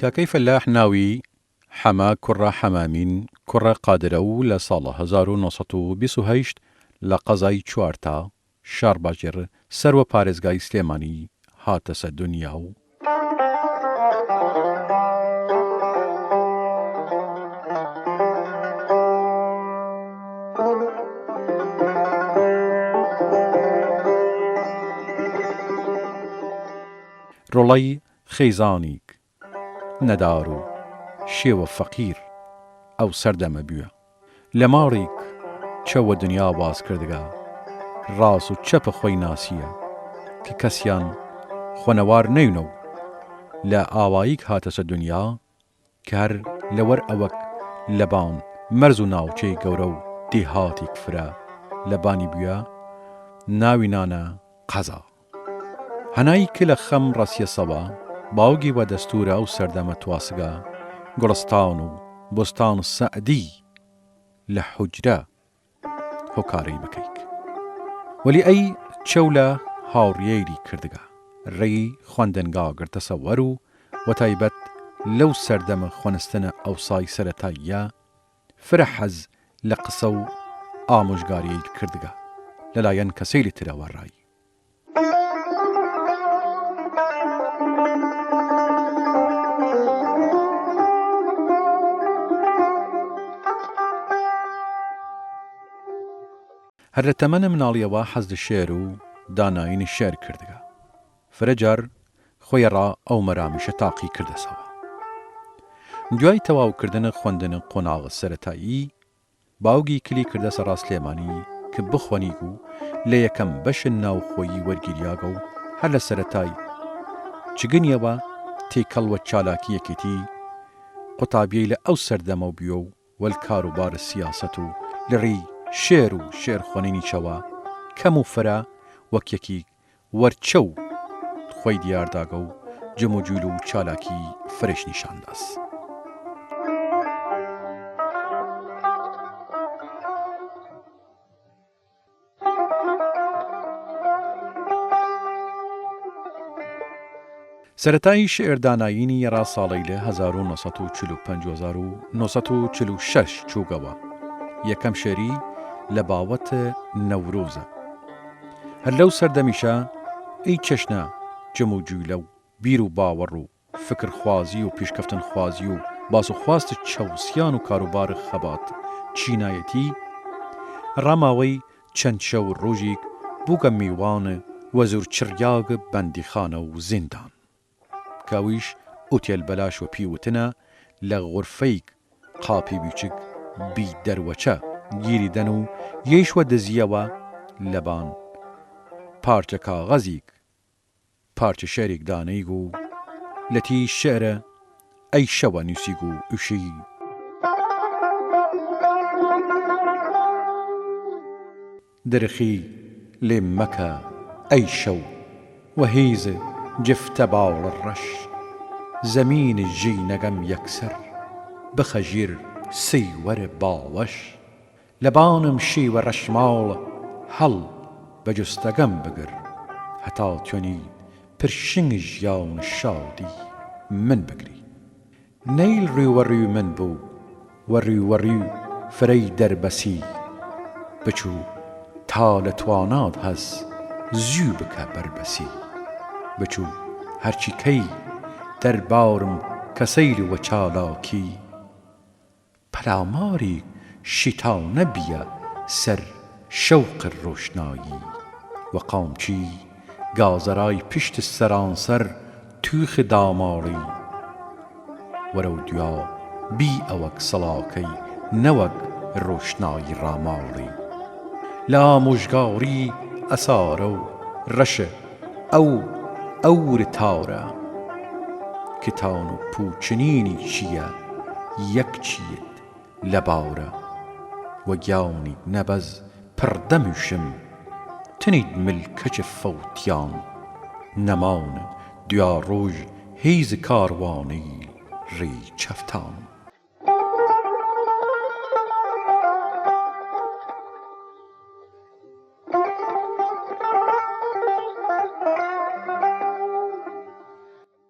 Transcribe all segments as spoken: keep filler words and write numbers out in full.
کاکەی فەلاح ناوی حەمە کوڕە حەمامین کوڕە قادرە و لە ساڵ هەزار و نۆ سەد و بیست و هەشت لە قەزای چوارتا شار باجێر سەر وە پارێزگای سلێمانی هاتەسە دنیا و ڕۆڵەی خیزانیک نەدار و شێوە فەقیر ئەو سەردەمە بویە. لە ماڵیک چەو وە دنیا واز کردگە، ڕاس و چەپ خوەی ناسیە ک کەسیان خوەنەوار نەیونە و لە ئاواییگ هاتەسە دنیا ک هەر لەوەر ئەوەک لەبان مەرز و ناوچەی گەورە و دێهاتیگ فرە لەبانی بویە، ناوی نانە قەزا. هەنایی ک لە خەم ڕەسیەسەوە، باوگی وە دەستوورە ئەو سەردەمە تواسگە گوڵستان و بوستان سەعدی لە حوجرە هوکارەی بکەیگ. وەلی ئەی چەو لە هاوڕیەیلی کردگە، رەی خوەندنگا گرتەسە وەر و وەتایبەت لەو سەردەمە خوەنستنە ئەوسای سەرەتاییە فرە حەز لە قسە و ئامۆژگاریەیل کردگە لەلایەن کەسەیل ترەوە رای. هەر لە تەمەنە مناڵیەوە حەز لە شێر و دانایین شێر کردگە. فرە جار خوەیەڕا ئەو مەرامیشە تاقی کردەسەوە. دویای تەواوکردن خوەندن قۆناغ سەرەتایی، باوگی کلی کردەسە ڕا سلێمانی ک بخوەنیگ و لە یەکەم بەش ناوخۆیی وەرگیریاگە و هەر لە سەرەتای چگنیەوە تێکەڵ وە چالاکی یەکێتی قوتابیەیلە ئەو سەردەمەو بیە و وەل کاروبار سیاسەت و لە ری شێر و شێر خوەنینیشەوە کەم و فرە وەک یەکیگ وەرچەو خوەی دیارداگە و جموجویل و چالاکی فرەیش نیشان داس. سەرەتایی شێر دانایینی یەڕا ساڵەیلە هەزار و نۆ سەد و چل و پەنج و هەزار و نۆ سەد و چل و شەش چووگەوە. یەکەم شێری لە باوەت نەوروزە. هەر لەو سەردەمیشە ئی چەشنە جموجویلە و بیر و باوەڕ و فکرخوازی و پیشکەفتنخوازی و باس و خواست چەوسیان و کاروبار خەبات چینایەتی ڕا ماوەی چەن شەو ڕووژیگ بووگە میوان وە زوور چڕیاگ بەندیخانە و زیندان، ک ئەویش ئوتێل بەلاش وەپی وتنە لە غورفەیگ قاپی بیچگ بی دەروەچە گیریدەن و یەیش وە دزیەوە لەبان پارچە کاغەزیگ پارچە شێریگ دانەیگ و لەتی شێرە ئەی شەوە نووسیگ و ئوشی: درخی لێم مەکە ئەی شەو وە هیز جفتە باوڵ ڕەش، زەمین ژینەگەم یەکسەر بخە ژیر سیوەر باوەش. لەبانم شیوە ڕەشماڵ هەڵ بە جوستەگەم بگر، هەتا تۆنی پرشنگ ژیان شادی من بگری. نەیل ڕوی وەڕوی من بوو، وەڕوی وەڕوی فرەی دەربەسی، بچوو تا لە تواناد هەس زوو بکە بەربەسی. بچوو هەرچی کەی دەربارم کەسەیل وە چالاکی، پەلاماری شیتاونە بیە سەر شەوق ڕۆشنایی، وە قامچی گازەرای پشت سەرانسەر تووخ داماڵی. وەرەو دویا بی ئەوەگ سڵاکەی نەوەگ ڕۆشنایی ڕاماڵی. لە ئاموژگاری ئەسارە و ڕەشە ئەو ئەور تاورە، ک تاون و پووچنینی چیە یەک چیت لە باورە. وە گیاونی نەبەز پڕ دەموشم تنید مل کەچ فەوتیان، نەماون دویا ڕووژ هیز کاروانەیل ڕی چەفتان.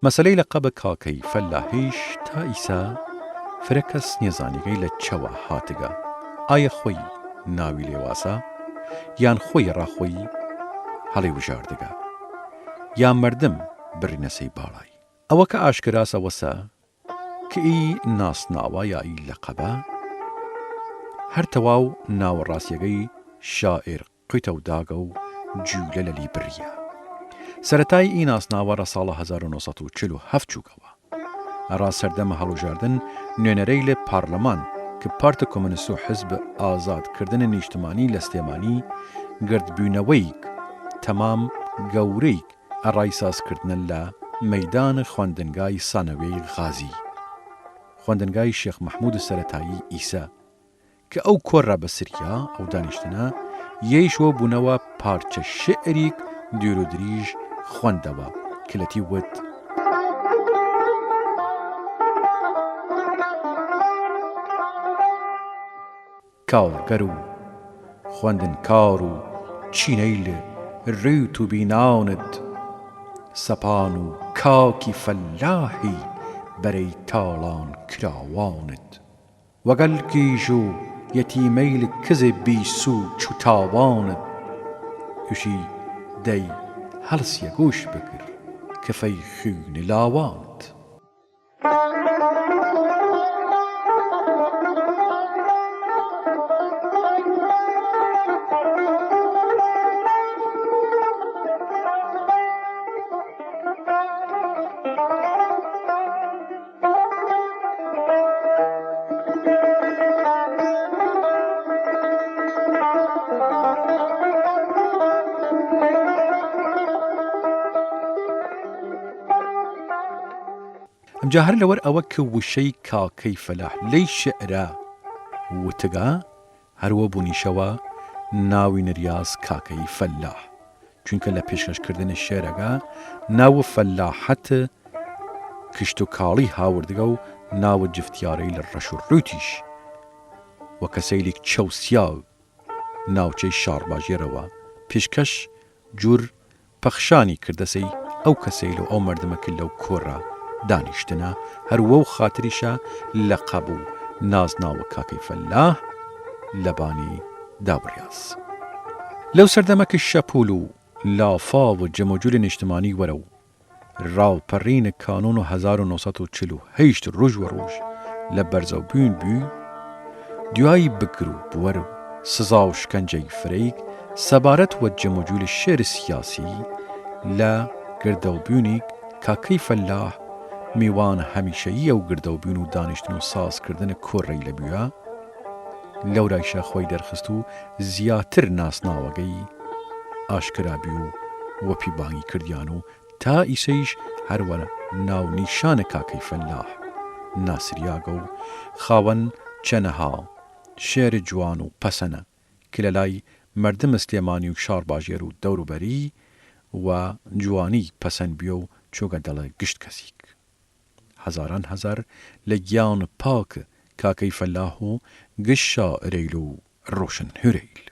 مەسەلەی لەقەب کاکەی فەلاحیش تا ئیسە فرە کەس نیەزانیگەی لە چەوە هاتگە، ئایا خوەی ناوی لێ واسە، یان خوەی ئڕا خوەی هەڵی وژاردگە، یا مەردم بڕینەسەی باڵای. ئەوە کە ئاشکراسە وەسە ک ئی ناسناوە یا ئی لەقەبە هەر تەواو ناوەڕاسیەگەی شاعر قویتەو داگە و جوولە لەلی بڕیە. سەرەتای ئی ناسناوە رە ساڵە هەزار و نۆ سەد و چل و هەفت چووگەوە ئەڕا سەردەمە هەڵوژاردن نوێنەرەیل پارلمان ک پارت کومنست و حزب ئازادکردن نیشتمانی لە سلێمانی گردبوینەوەیگ تەمام گەورەیگ ئەڕای سازکردنە لە مەیدان خوەندنگای سانەویەی غازی، خوەندنگای شێخ مەحموود سەرەتایی ئیسە، ک ئەو کۆڕە بەسریا ئەو دانیشتنە یەیش وە بوونەوە پارچە شێعریگ دویر و دریژ خوەندەوە ک لەتی وت: کارگەر و خوەندنکار و چینەیل ریوت و بینانت، سەپان و کاکی فەلاحی بەرەی تاڵانکراوانت، وەگەل گیژ و یەتیمەیل کز بیسووچ و تاوانت، ئوشی دەی هەڵسیە گووش بگر کفەی خوین لاوانت. ئمجا هەر لەوەر ئەوە ک وشەی کاکەی فەلاح لەی شێعرە وتگە، هەر وە بوونیشەوە ناوی نریاس کاکەی فەلاح، چوینکە لە پێشکەشکردن شێعرەگە ناو فەلاحەت کشتوکاڵی هاوردگە و ناو جفتیارەیل رەش و رووتیش وە کەسەیلیگ چەو سیاگ ناوچەی شاڕباژێرەوە پیشکەش جوور پەخشانی کردەسەی ئەو کەسەیل و ئەو مەردمە ک لەو کۆڕە دانیشتنە، هەر وەو خاتریشە لەقەب و نازناوە کاکەی فەلاح لەبانی دابریاس. لەو سەردەمە ک شەپوول و لافاو و جموجوول نیشتمانی وەرەو راوپەڕین کانون و هەزار و نۆ سەد و چل و هەیشت رووژ وە رووژ لە بەرزەوبوین بوی، دویای بگر و بوەر و سزا و شکەنجەی فرەیگ سەبارەت وە جموجوول شێعر سیاسی لە گردەوبوینیگ کاکەی فەلاح میوان هەمیشەیی ئەو گردەوبوین و دانیشتن و سازکردن کۆڕەیلە بویە، لەورایشە خوەی دەرخست و زیاتر ناسناوەگەی ئاشکرا بی و وەپی بانگی کردیان و تا ئیسەیش هەر وە ناونیشانە کاکەی فەلاح ناسریاگە و خاوەن چەنەها شێعر جوان و پەسەنە ک لەلای مەردم سلێمانی و شاڕباژێر و دەوروبەری وە جوانی پەسەن بیە و چووگە دڵ گشت کەسیگ. هەزاران هەزار لە گیان پاک کاکەی فەلاح و گشت شاعرەیل و روشنهویرەیل.